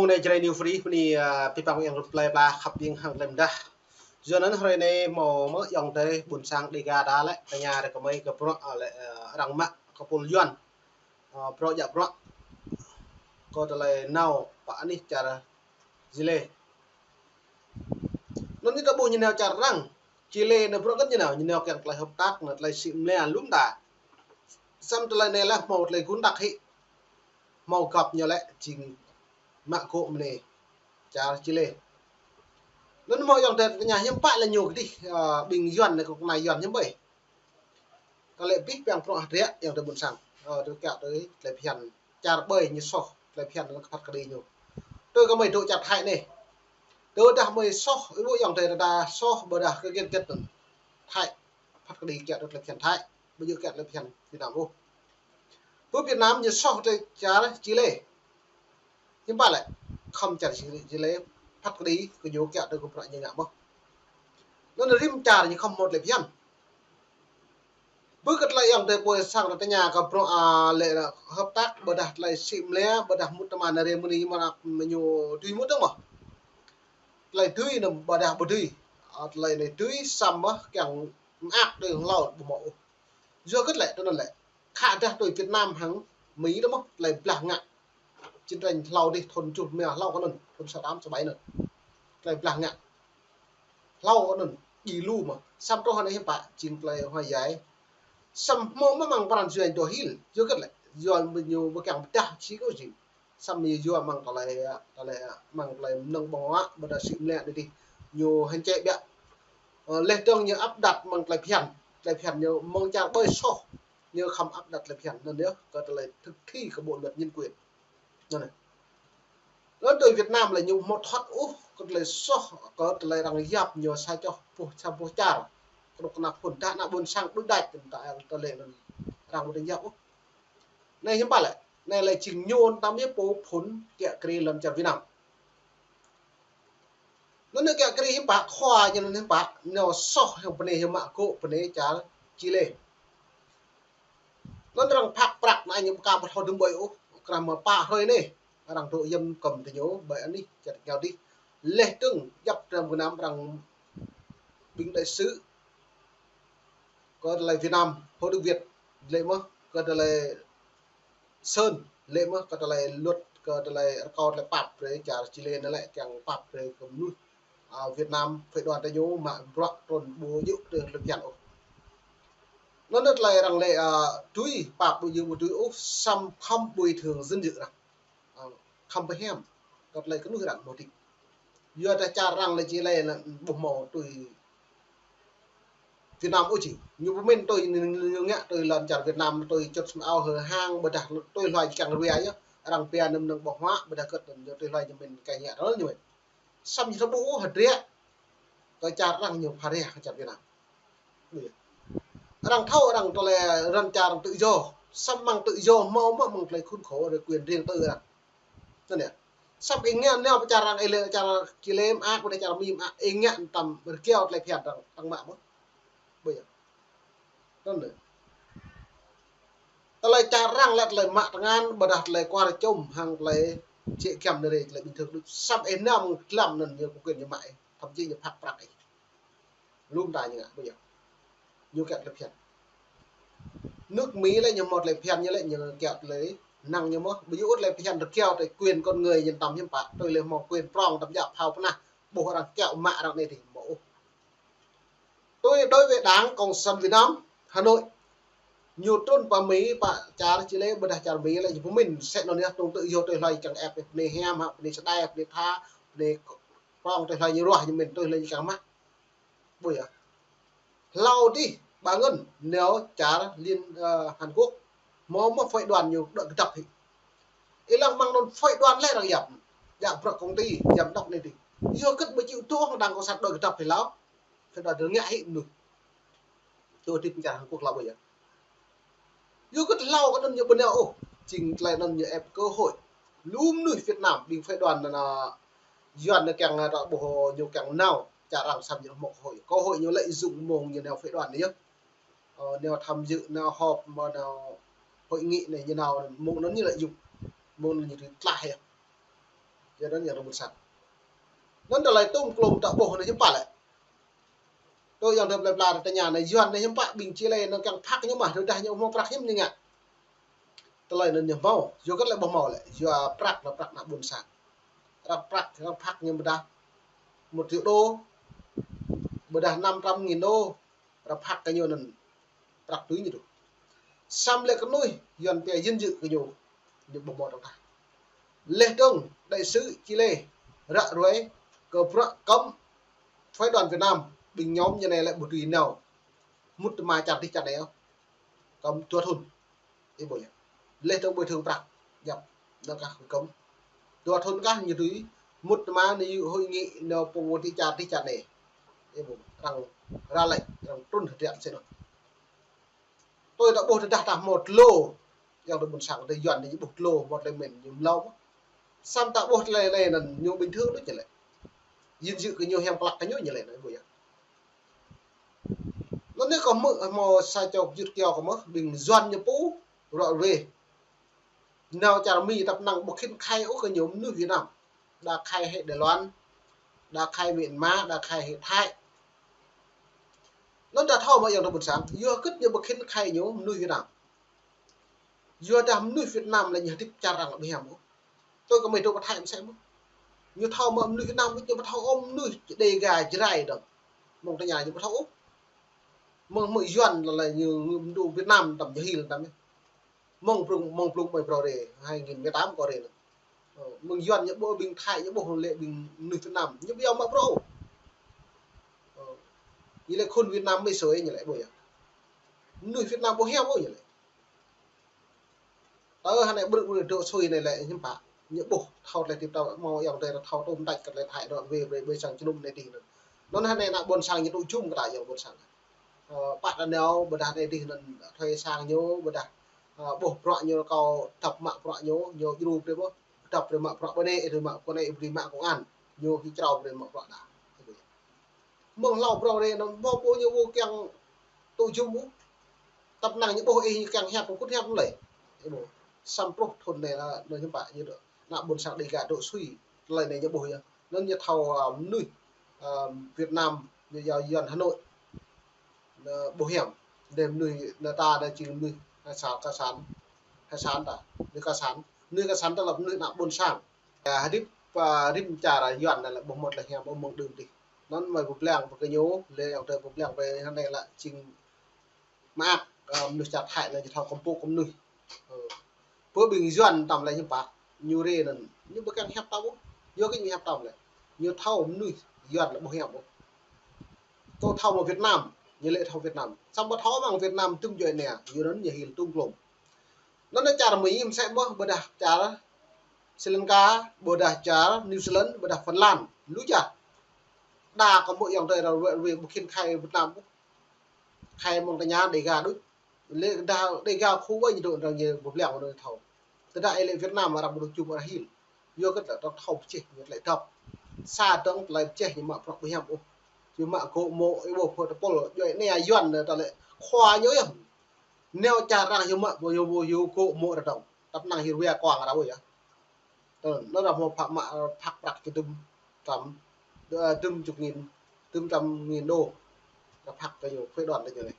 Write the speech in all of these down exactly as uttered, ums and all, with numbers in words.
Anai Jrai New Free, bơni, ơ, pơpă yang rut plei pla khăp ƀing hăng klem dah. Yua anŭn hrơi anai hmâo mơ̆ ayŏng adơi ƀôn sang Dega ta lĕ, tơña ră kơmơi kơ bruă, ơ, lĕ, ơ, arăng mă kơ pôl Yuan. Ơ, bruă jak bruă. Kơ tơlơi nao pơ anih čar Chile. Anŭn anai ta ƀuh ñu nao čar arăng. Chile anai bruă kơ ñu nao, ñu nao kiăng tơlơi hợp tác, anai tơlơi sĭ mlĕ lŭm ta. Samơ̆ tơlơi anai lĕ hmâo tơlơi gun đăk hĭ. Hmâo găp ñu lĕ jing mă gŏ mơ̆ng anai čar Chile. Anŭn hmâo ayŏng adơi tơña hiư̆m pă lĕ ñu kơdih, ơ, ƀing Yuan anai kơ kơnai Yuan hiư̆m ƀơi. Kơ lĕ abih bang bruă hơdră ayŏng adơi ƀôn sang. Ơ, tui kiăo tui tơlơi phiăn čar ƀơi ñu soh, tơlơi phiăn anŭn kơ phat kơđi ñu. Tui kơ mơi dŏ čar Thái anai. Tơdah mơi soh, ih ƀuh ayŏng adơi ta soh, ƀôdah kơ kiăng kĕt anŭn. Thái, phat kơđi kiăo tui tơlơi phiăn Thái, ƀu djơ̆ kiăo tơlơi phiăn Việt Nam ôh. Pơ Việt Nam ñu soh tơlơi čar Chile. Hiư̆m pă lĕ, khŏm čar Chile, Chile phat kơđi kơ ñu kiăo tui kơ bruă ñu ngă mơ̆n. Anŭn rĭm čar ñu khŏm hmâo tơlơi phiăn. Ƀu kơ tơlơi ayŏng adơi ƀôn sang ta tơña kơ bruă, ơ, lĕ hợp tác ƀôdah tơlơi sĭ mlĕ, ƀôdah mŭt tơma anai rê mơni mơ̆n ñu dưi mŭt dơ̆ng mơ̆n. Tơlơi dưi anŭn ƀôdah ƀu dưi. Ơ, tơlơi anai dưi samơ̆ kiăng mơak tui hlâo ƀu hmâo ôh. Yua kơ lĕ, tui anŭn lĕ. Khă dah tui Việt Nam hăng Mi dơ̆ng mơ̆n, tơlơi blah ngă. Chiến tranh hlâo dih thun tơjuh rơma hlâo kơ anŭn, thun sa tám sa bảy anŭn. Tơlơi blah ngă. Hlâo kơ anŭn, djai lu mơ̆n. Samơ̆ truh anai hiư̆m pă, jing tơlơi huai yai. Samơ̆ hmâo mơ̆ amăng pran jua dŏ hil, yua kơ lĕ, yua mơ̆ ñu ƀu kiăng pơdah či kơ jing. Samơ̆ yua amăng tơlơi, tơlơi, amăng tơlơi mơnơ̆ng ƀơ̆ng huă, ƀôdah sĭ mlĕ anai dih. Ñu hăng čĕ ƀiă. Ơ, leh dơ̆ng ñu áp đặt amăng tơlơi phiăn. Tơlơi phiăn ñu mơ̆ng čar ƀơi soh. Ñu khŏm áp đặt tơlơi phiăn anŭn yơh, kơ tơlơi thực thi kơ bộ luật nhân quyền. Anŭn anai. Anŭn tui Việt Nam lĕ ñu hmâo thoát ôh, kơ tơlơi soh, kơ tơlơi arăng yap ñu sa čô pô, sa pô čar. Kơnuk kơna phŭn, ta ană ƀôn sang đuaĭ đač, ta, ta lĕ anŭn arăng ƀu tơña yap ôh. Anai hiư̆m pă lĕ, anai lĕ jing ñu tam yơh pô phŭn kiă kriê lŏn čar Việt Nam. Anŭn anai kiă kriê hiư̆m pă, khua ñu anŭn hiư̆m pă, ñu soh hăng bơnai hăng mă gŏ bơnai čar Chile. Anŭn arăng phak prăk anai ñu ƀu ka ƀu thâo dơ̆ng ƀơi ôh, krah mơ̆ pă hrơi anai. Arăng dŏ yăm kăm tơ ñu, ƀơi anih čar kiao dih. Leh dơ̆ng, djăp tơm gơnam arăng ƀing đại sứ. Kơ tơlơi Việt Nam, Hội Đức Việt, lĕ mơ̆, kơ tơlơi Sơn, lĕ mơ̆, kơ tơlơi luật, kơ tơlơi rơkâo tơlơi pap brơi čar Chile anai lĕ kiăng pap brơi kơ mơnuih. Ơ, Việt Nam, phái đoàn tơ ñu mă bruă trŭn ƀu djơ̆ tơlơi phiăn ôh. Anŭn tơlơi arăng lĕ, ơ, tui pap ƀu djơ̆ ƀu tui ôh, samơ̆ khŏm bồi thường dân sự arăng. Ơ, khŏm pơhiam, kơ tơlơi kơnuih arăng mơ̆ dih. Yua dah čar arăng lĕ Chile lĕ ƀu hmâo tui Việt Nam ôh či. Ñu pơmĭn tui ñu, ñu ngă tui lŏn čar Việt Nam tui čut sum ao hơ hang ƀôdah tui hluai čang rơwia yơh. Arăng pia anăm mơnơ̆ng ƀơ̆ng huă ƀôdah kơt anŭn ñu tui hluai ñu mĭn kai ngă tơl ñu mĭn. Samơ̆ ñu ƀu ôh hơdră kơ čar arăng ñu pha reh kơ čar Việt Nam. Arăng thâo arăng tơlơi lŏn čar arăng tự do. Samơ̆ amăng tự do hmâo mơ̆ amăng tơlơi khốn khổ rồi quyền riêng tư arăng. Anŭn yơh. Samơ̆ ih ngă nao pơ čar arăng ih lĕ čar Chile mơak, ƀôdah čar Mi mơak, ih ngă tam rơkiao tơlơi phiăn arăng, arăng mă mơ̆n. Ƀu djơ̆. Anŭn anai. Tơlơi čar arăng lĕ tơlơi mă tơngan, ƀôdah tơlơi kuar čum, hăng tơlơi jĕ giăm anai rê, tơlơi bình thường đôč. Samơ̆ ih nao mơ̆ng glăm anŭn ñu kơ quyền ñu mă ih, thậm chí ñu phak prăk ih. Lŭm ta ñu ngă, ƀu djơ̆. Ñu kiăo tơlơi phiăn. Nước Mỹ lĕ ñu hmâo tơlơi phiăn ñu lĕ ñu kiăo tơlơi năng ñu mơ̆n. Ƀu djơ̆ ôh tơlơi phiăn rơkiao tơlơi quyền con người ñu tam hiư̆m pă. Tui lĕ hmâo quyền prong tam djă phao pơnah. Ƀuh arăng kiăo mă arăng anai dih hmâo ôh. Tui đối với Đảng Cộng sản Việt Nam, Hà Nội, ñu trŭn pơ Mi, pơ čar Chile, ƀôdah čar Mi lĕ ñu pơmĭn, sĕ anŭn yơh, tơl tự do tui hluai čang ĕp, bơnai hiam hă, bơnai sơdai, bơnai tha, bơnai prong tui hluai ñu ruah, ñu mĭn tui hluai ñu čang mă. Ƀu djơ̆. Hlâo dih, ƀă ngăn, nao čar Liên, ơ, Hàn Quốc, hmâo mơ̆ phái đoàn ñu đuaĭ kơdăp hĭ. Ih lăng amăng anŭn phái đoàn lĕ arăng yap, djă bruă công ty, giám đốc anai dih. Yua kơ ƀu chịu tuh Đảng Cộng sản đuaĭ kơdăp hĭ hlâo. Phái đoàn dơ̆ng ngă hĭ mơnuih. Tui tip čar Hàn Quốc hlâo ƀu djơ̆. Yua kơ hlâo kơ anŭn ñu ƀu nao ôh. Jing tơlơi anŭn ñu ĕp cơ hội. Lŭm mơnuih Việt Nam, ƀing phái đoàn anŭn, Yuan anŭn kiăng, ơ, ƀuh ñu kiăng nao. Čar arăng samơ̆ ñu hmâo cơ hội. Cơ hội ñu lợi dụng mơ̆ng ñu nao phái đoàn anai yơh. Ơ, nao tham dự, nao họp, mơ̆ nao hội nghị anai ñu nao mơ̆ng anŭn ñu lợi dụng. Mơ̆ng anŭn ñu tlaih yơh. Yua anŭn yơh rơmut sang. Anŭn tơlơi tŭm klum ta ƀuh anai hiư̆m pă lĕ. Tui yơh tơlơi plơi pla ta tơña anai Yuan anai hiư̆m pă ƀing Chile anŭn kiăng phak ñu mơ̆n, tơdah ñu hmâo prăk hiư̆m ñu ngă. Tơlơi anŭn ñu hmâo, yua kơ tơlơi ƀu hmâo lĕ, yua prăk anŭn prăk ană ƀôn sang. Arăng prăk, arăng phak ñu ƀôdah một triệu đô, ƀôdah năm trăm nghìn đô, arăng phak kơ ñu anŭn prăk tui ñu truh. Samơ̆ lĕ kơnuih Yuan pia dinh dưỡng kơ ñu, ñu ƀu hmâo dŏ tah. Laih dơ̆ng đại sứ Chile ră ruai kơ bruă kơ̆m phái đoàn Việt Nam, ƀing ñu ñu anai lĕ ƀu dưi nao mŭt tơma čar dih čar anai ôh. Kơ̆m dua thŭn. Ih ƀuh yơh. Laih dơ̆ng bồi thường prăk. Djăp. Anŭn kah kơ̆m. Dua thŭn kah ñu dưi mŭt tơma ñu hội nghị nao pơwơ̆t dih čar dih čar anai. Ih ƀuh. Arăng ră lĕ, arăng trŭn hơdră sĭt anŭn. Tui ta ƀuh tơdah ta hmâo tlô, yơh tơlơi ƀôn sang ta Yuan anai ƀuh tlô, hmâo tơlơi mĭn ñu mlâo. Samơ̆ ta ƀuh tơlơi anai anŭn ñu bình thường đôč ñu lĕ. Dinh dưỡng kơ ñu hiam klăk kơ ñu ñu lĕ anŭn ƀuh yơh. Anŭn anai kâo hmư̆ hmâo sa čô pơjŭt kơyâo kâo mơ̆n, ƀing Yuan ñu pô, ră ruai. Nao čar Mi tăp năng ƀu khĭn khai ôh kơ ñu mơnuih Việt Nam. Đa khai hĭ Đài Loan, đa khai Myanmar, đa khai hĭ Thái. Anŭn ta thâo mơ̆ yơh tơlơi ƀôn sang, yua hơget ñu ƀu khĭn khai ñu mơnuih Việt Nam. Yua dah mơnuih Việt Nam lĕ ñu hơdip čar arăng ƀu hiam ôh. Tui kơ mơi dŏ pơ Thái mơ̆n sĕ mơ̆n. Ñu thâo mơ̆ mơnuih Việt Nam, ñu ƀu thâo ôh mơnuih Đêga Jrai dơ̆ng. Mơ̆ng tơña ñu ƀu thâo ôh. Mơ̆ng hmư̆ Yuan lĕ, lĕ ñu, ñu mơ̆ng Việt Nam tăm jahil tăm yơh. Mơ̆ng prŭng, mơ̆ng prŭng ƀơi Brore, hai nghìn mười tám kơ rê anŭn. Ơ, mơ̆ng Yuan ñu ƀuh ƀing Thái, ñu ƀuh lĕ ƀing mơnuih Việt Nam, ñu ƀu iâu mă bruă ôh. Ơ, ñu lĕ khôn Việt Nam mê sôi ñu lĕ ƀuh yơh. Mơnuih Việt Nam ƀu hiam ôh ñu lĕ. Tơ hơnai ƀrư̆ ƀrư̆ dŏ sui anai lĕ hiư̆m pă. Ñu ƀuh thâo tơlơi hơdip ta hmâo yơh tơlơi thâo tŭm tač kơ tơlơi Thái ră ruai ƀơi, ƀơi sang jơnum anai dih anŭn. Anŭn hơnai ană ƀôn sang ñu tŭ jum kơ ta yơh ƀôn sang. Ơ, pă ta nao ƀôdah anai dih anŭn thuê sang ñu ƀôdah, ơ, ƀuh bruă ñu kâo dăp mă bruă ñu, ñu djru brơi mơ̆n. Dăp brơi mă bruă ƀơi anai, brơi mă kơ anai, brơi mă công an. Ñu hĭ črâo brơi mă bruă đa. Mơ̆ng hlâo bruă anai anŭn ƀuh ƀuh ñu ƀu kiăng tŭ jum ƀuh. Tăp năng ñu ƀuh ih ñu kiăng hiăp, kŭt hiăp lĕ. Ih ƀuh. Samơ̆ truh thŭn anai lĕ, anŭn hiư̆m pă ñu dŏ. Ană ƀôn sang Đêga dŏ sui. Tơlơi anai ñu ƀuh yơh. Anŭn ñu thâo, ơ, mơnuih, ơ, Việt Nam, ñu iâu Yuan Hà Nội. Anŭn ƀu hiam. Dêh mơnuih, anŭn ta anŭn jing mơnuih, ơ, sa-, cộng sản. Cộng sản ta. Mơnuih cộng sản. Mơnuih cộng sản ta lĕ mơnuih ană ƀôn sang. Ơ, hơdip, ơ, rĭm čar Yuan anai lĕ ƀu hmâo tơlơi hiam ƀu mơ̆ng đưm dih. Anŭn mơi pơblang pơ kơ ñu, lĕ yơh tơlơi pơblang pơ hơnai lĕ jing mơak, ơ, mơnuih čar Thái anai ñu thâo kơmpôk kơ mơnuih. Ơ. Pơ ƀing Yuan tăm lĕ hiư̆m pă, ñu rê anŭn, ñu ƀu kiăng hiăp ta ƀuh. Yua kơ ñu hiăp tăm lĕ. Ñu thâo mơnuih Yuan lĕ ƀu hiam ƀuh. Tơ thâo mă Việt Nam, ñu lĕ thâo Việt Nam. Samơ̆ ƀu thâo mơ̆ng Việt Nam tŭm djuai ania, yua anŭn ñu hil tŭm klum. Anŭn anai čar Mi mơsĕ mơ̆n, ƀôdah čar Sri Lanka, ƀôdah čar New Zealand, ƀôdah Phần Lan, lu čar. Đa kơ mơ̆ yơh tơlơi ră ruai ƀu khĭn khai Việt Nam ƀuh. Khai mơ̆ng tơña Đêga đôč. Lĕ đa Đêga khu ƀơi ñu dŏ arăng ñu ƀu pơblang anŭn thâo. Tơdah ih lĕ Việt Nam arăng ƀu dŏ čum arăng hil. Yua kơ ta thâo pơjeh ñu tơlơi dăp. Sa dơ̆ng tơlơi pơjeh ñu mă bruă ƀu hiam ôh. Ñu mă gơ̆ mô̆ ih ƀuh pơ tơpul djuai ania Yuan anai ta lĕ khua ñu yơh. Nao čar arăng ñu mă, ƀu ñu ƀu ñu gơ̆ mô̆ arăng dơ̆ng. Tăp năng hil wia kuang arăng ƀuh yơh. Tơ, anŭn arăng hmâo phak mă, ơ, phak prăk čơdŭm tăm, ơ, dŭm chục nghìn, dŭm trăm nghìn đô. Arăng phak kơ ñu, phái đoàn kơ ñu anai.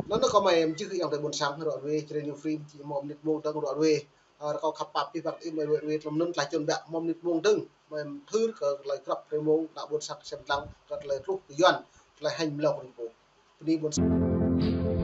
Anŭn anai kâo mơi mơčih yơh tơlơi ƀôn sang ră ruai, Channel New Frame, či hmâo mơnit mông dơ̆ng ră ruai. Ơ, rơkâo khăp pap pih păk ih mơi ră ruai, tơlơi anŭn tơlơi čun biă, hmâo mơnit mông dơ̆ng. Mơi mơthưr kơ tơlơi grăp tơlơi mông, ană ƀôn sang sem lăng, kơ tơlơi truh kơ Yuan, tơlơi hăng mlâo kơ rĭm pô. Bơni ƀôn sang.